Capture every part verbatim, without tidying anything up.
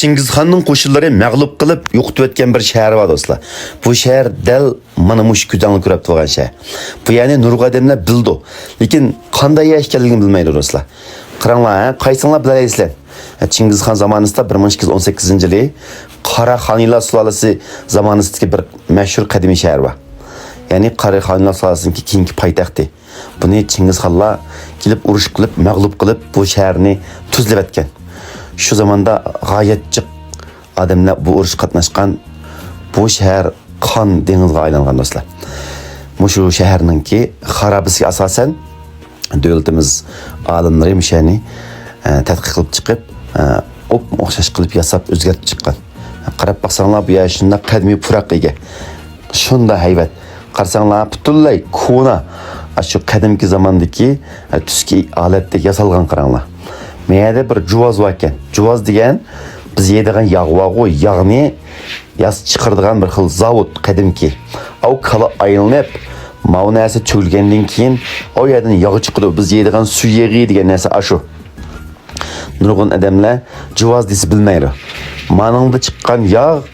چىڭگىزخاننىڭ قوشۇنلىرى مەغلۇپ قىلىپ يوقىتىۋەتكەن بىر شەھەر بار، دوستلار. بۇ شەھەر دەل مانا مۇشۇ كۆزۈڭلار كۆرۈپ تۇرغان شەھەر. بۇ يەرنى نۇرغۇن ئادەملەر بىلىدۇ. لېكىن قانداق يەر ئىكەنلىكىنى بىلمەيدۇ، دوستلار. قاراڭلار، ھە، قايسىڭلار بىلەلەيسىلەر؟ ھە، چىڭگىزخان زامانىسىدا، بىر مىڭ ئىككى يۈز ئون سەككىزىنچى يىلى قاراخانىيلار سۇلالىسى زامانىسىدىكى بىر مەشھۇر قەدىمىي شەھەر بار. يەنى قاراخانىيلار سۇلالىسىنىڭكى كېيىنكى پايتەختى. بۇنى چىڭگىزخانلار كېلىپ ئۇرۇش قىلىپ، مەغلۇپ قىلىپ، بۇ شەھەرنى تۈزلىۋەتكەن. شۇ زاماندا غايەت جىق ئادەملەر بۇ ئۇرۇشقا قاتناشقان. بۇ شەھەر قان دېڭىزىغا ئايلانغان، دوستلار. مۇشۇ شەھەرنىڭكى خارابىسىگە ئاساسەن، دۆلىتىمىز ئالىملىرى مۇشۇ يەرنى، ئە، تەتقىق قىلىپ چىقىپ، ئە، ئوپمۇ ئوخشاش قىلىپ ياساپ، ئۆزگەرتىپ چىققان. قاراپ باقساڭلار، بۇ يەر شۇنداق قەدىمىي پۇراققا ئىگە. شۇنداق ھەيۋەت. قارىساڭلار، پۈتۈنلەي كونا، ئاشۇ قەدىمكى زاماندىكى، ئە، تۈسكى ھالەتتە ياسالغان، قاراڭلار. مەيەردە بىر جۇۋاز باركەن. جۇۋاز دېگەن بىز يەيدىغان ياغ بارغۇ، ياغنى ياس چىقىرىدىغان بىر خىل زاۋۇت، قەدىمكى. ئاۋۇ كالا ئايلىنىپ، ماۋۇ نەرسە تۈگۈلگەندىن كېيىن، ئاۋۇ يەردىن ياغ چىقىدۇ، بىز يەيدىغان سۈيەغى دېگەن نەرسە ئاشۇ. نۇرغۇن ئادەملەر جۇۋاز دېسە بىلمەيدۇ. مانىڭدا چىققان ياغ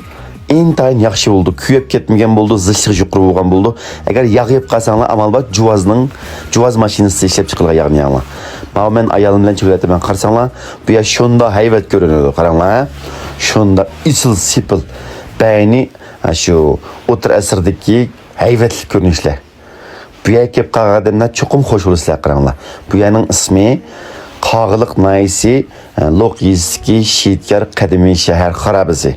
ئىنتايىن ياخشى بولىدۇ، كۆيۈپ كەتمىگەن بولىدۇ، زىچلىقى يۇقىرى بولغان بولىدۇ. ئەگەر ياغ يەپ قالساڭلار، ئامال بار، جۇۋازنىڭ، جۇۋاز ماشىنىسىدا ئىشلەپ چىقىرىلغان ياغنى يەڭلار. ماۋۇ مەن ئايالىم بىلەن چۈگۈرۈۋاتىمەن، قارىساڭلار، بۇ يەر شۇنداق ھەيۋەت كۆرۈنىدۇ، قاراڭلار، ھە؟ شۇنداق ئېسىل سېپىل، بەينى، ھە، شۇ ئوتتۇرا ئەسىردىكى ھەيۋەتلىك كۆرۈنۈشلەر. بۇ يەرگە كېلىپ قالغان ئادەملەر چوقۇم خوش بولىسىلەر، قاراڭلار. بۇ يەرنىڭ ئىسمى قاغىلىق ناھىيەسى، ھە، لوق يېزىسىدىكى شېھىتيار قەدىمىي شەھەر خارابىسى.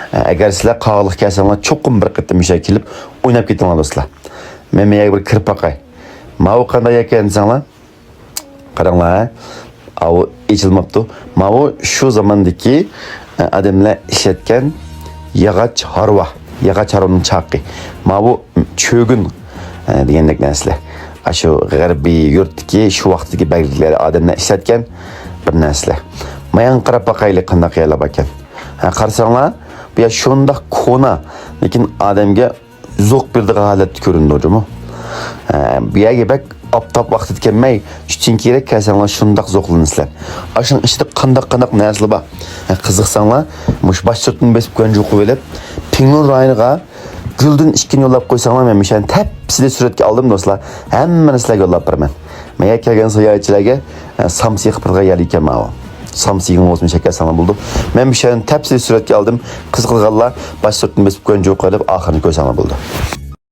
ئەگەر سىلەر قاغىلىققا كەلسەڭلار، چوقۇم بىر قېتىم مۇشۇ يەرگە كېلىپ ئويناپ كېتىڭلار، دوستلار. مەن بۇ يەرگە بىر كىرىپ باقاي. ماۋۇ قانداق يەركەن دېسەڭلار، قاراڭلار، ھە. ئاۋۇ ئېچىلماپتۇ. ماۋۇ شۇ زاماندىكى، ئە، ئادەملەر ئىشلەتكەن ياغاچ ھارۋا. ياغاچ ھارۋىنىڭ چاقى. ماۋۇ چۆگۈن، ئە، دېگەندەك نەرسىلەر. ئاشۇ غەربىي يۇرتتىكى شۇ ۋاقىتتىكى بەگلىكلەر، ئادەملەر ئىشلەتكەن بىر نەرسىلەر. مايان قاراپ باقايلى، قانداق يەرلەر باركەن. ھە، قارىساڭلار، بۇ يەر شۇنداق كونا، لېكىن ئادەمگە زوق بېرىدىغان ھالەتتە كۆرۈنىدۇ جۇمۇ. ھە، بۇ يەرگە بەك ئاپتاپ ۋاقتىدا كەلمەي، چۈشتىن كېيىنرەك كەلسەڭلار شۇنداق زوقلىنىسىلەر. ئاشۇنىڭ ئىچىدە قانداق قانداق نەرسىلەر بار. ھە، قىزىقساڭلار، مۇشۇ باش سۈرىتىنى بېسىپ گۇەنجۇ قىلىۋېلىپ، پىڭلۇن رايونىغا گۈلدىن ئىككىنى يوللاپ قويساڭلار، مەن مۇشۇنى تەپسىلىي سۈرەتكە ئالدىم، دوستلار. ھەممىنى سىلەرگە يوللاپ بېرىمەن. مەن يەر كەلگەن ساياھەتچىلەرگە، ئە، سامسا يېقىپ بېرىدىغان يەر ئىكەن ماۋۇ. سامسا يېغىڭ بولسا مۇشۇ يەرگە كەلسەڭلار بولىدۇ. مەن مۇشۇنى تەپسىلىي سۈرەتكە ئالدىم. قىزىقىدىغانلار باش سۈرىتىنى بېسىپ گۇەنجۇ قىلىپ ئاخىرىنى كۆرسەڭلار بولىدۇ.